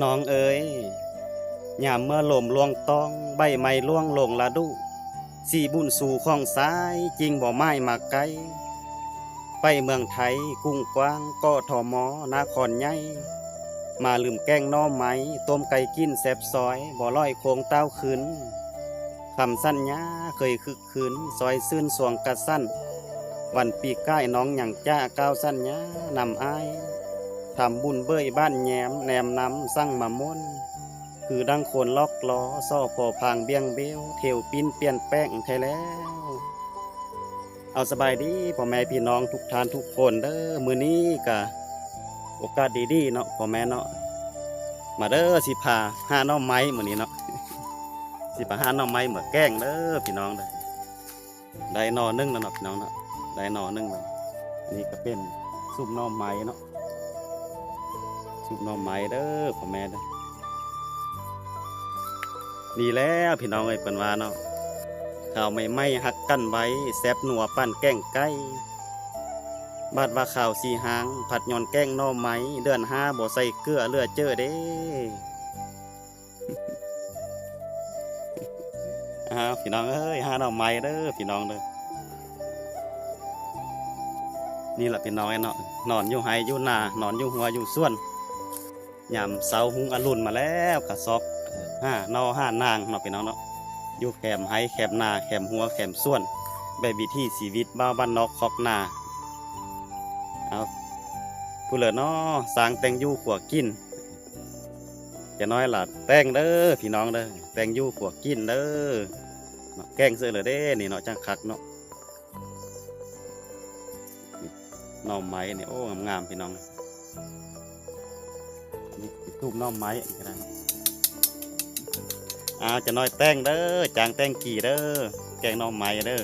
ນ້ອງເອີຍ ຍາມເມື່ອລົມລ່ວງຕ້ອງ ໃບໄມ້ລ່ວງລົງລະດຸ ສີບຸນຊູຂອງຊາຍ ຈິ່ງບໍ່ໝາຍມາໃກ້ ໄປເມືອງໄທກຸ້ງກວ້າງ ກທມ ນະຄອນໃຫຍ່ ມາລືມແກງໜໍ່ໄມ້ ຕົ້ມໄກ່ກິນແຊບຊອຍ ບໍ່ລອຍໂຄງເຕົ້າຄືນ ຄຳສັນຍາເຄີຍຄຶກ ຄືນຊອຍຊື່ນຊ່ວງກະສັນ ວັນປີກາຍນ້ອງຍັງຈະກ່າວສັນຍານຳອ້າຍ ທຳບຸນເບີຍບ້ານແຍມ ແນມນຳສັງມາມົນ ຄືດັ່ງຄົນລອກລໍ້ ສໍ້ພໍພາງບ້ຽງເບວ ເທວປິ່ນປ່ຽນແປງແທ້ແລ້ວ. ເອົາ ສະບາຍດີພໍ່ແມ່ພີ່ນ້ອງທຸກທ່ານທຸກຄົນເດີ ມື້ນີ້ກະໂອກາດດີໆເນາະ ພໍ່ແມ່ເນາະ ມາເດີ ຊິພາຫາໜໍ່ໄມ້ມື້ນີ້ເນາະ ຊິພາຫາໜໍ່ໄມ້ມາແກງເດີພີ່ນ້ອງເດີ. ໄດ້ໜໍ່ໜຶ່ງແລ້ວເນາະພີ່ນ້ອງເນາະ ໄດ້ໜໍ່ໜຶ່ງແລ້ວ. ອັນນີ້ກະເປັນຊຸບໜໍ່ໄມ້ເນາະ ຊຸບໜໍ່ໄມ້ເດີພໍ່ແມ່ເດີ. ນີ້ແຫຼະພີ່ນ້ອງເອີຍ ເພິ່ນວ່າເນາະ ເຂົ້າໃໝ່ໆຮັກກັນໄວ້ ແຊບນົວປານແກງໄກ່ ບາດວ່າເຂົ້າສີຫາງ ພັດຍ້ອນແກງໜໍ່ໄມ້ ເດືອນຫ້າບໍ່ໃສ່ເກືອເຫຼືອເຈີເດ້. ອ້າວ ພີ່ນ້ອງເອີຍ ຫາໜໍ່ໄມ້ເດີພີ່ນ້ອງເດີ. ນີ້ລະພີ່ນ້ອງເອີຍເນາະ ນອນຢູ່ໄຮ່ຢູ່ນາ ນອນຢູ່ຮົ້ວຢູ່ສວນ ຍາມເຊົ້າຮຸ່ງອະລຸນມາແລ້ວ ກະຊອກຫາໜໍ່ຫານາງເນາະພີ່ນ້ອງເນາະ ຢູ່ແຄມໄຮ່ແຄມນາ ແຄມຮົ້ວແຄມສວນ ແບບວິຖີຊີວິດບ່າວບ້ານນອກຄອກນາ. ເອົາ ຜູ້ເລີເນາະ ສ້າງແຕ່ງຢູ່ຄົວກິນ ຈະນ້ອຍລະແຕ່ງເດີພີ່ນ້ອງເດີ ແຕ່ງຢູ່ຄົວກິນເດີເນາະ. ແກງເສີເລີເດ້ນີ້ເນາະ ຈັ່ງຄັກເນາະ. ໜໍ່ໄມ້ນີ້ ໂອ້ ງາມໆ ພີ່ນ້ອງ ນີ້ທູບໜໍ່ໄມ້ນີ້ກະໄດ້. ອ້າວ ຈະນ້ອຍແຕ່ງເດີ ຈ້າງແຕ່ງກີເດີ ແກງໜໍ່ໄມ້ເດີ.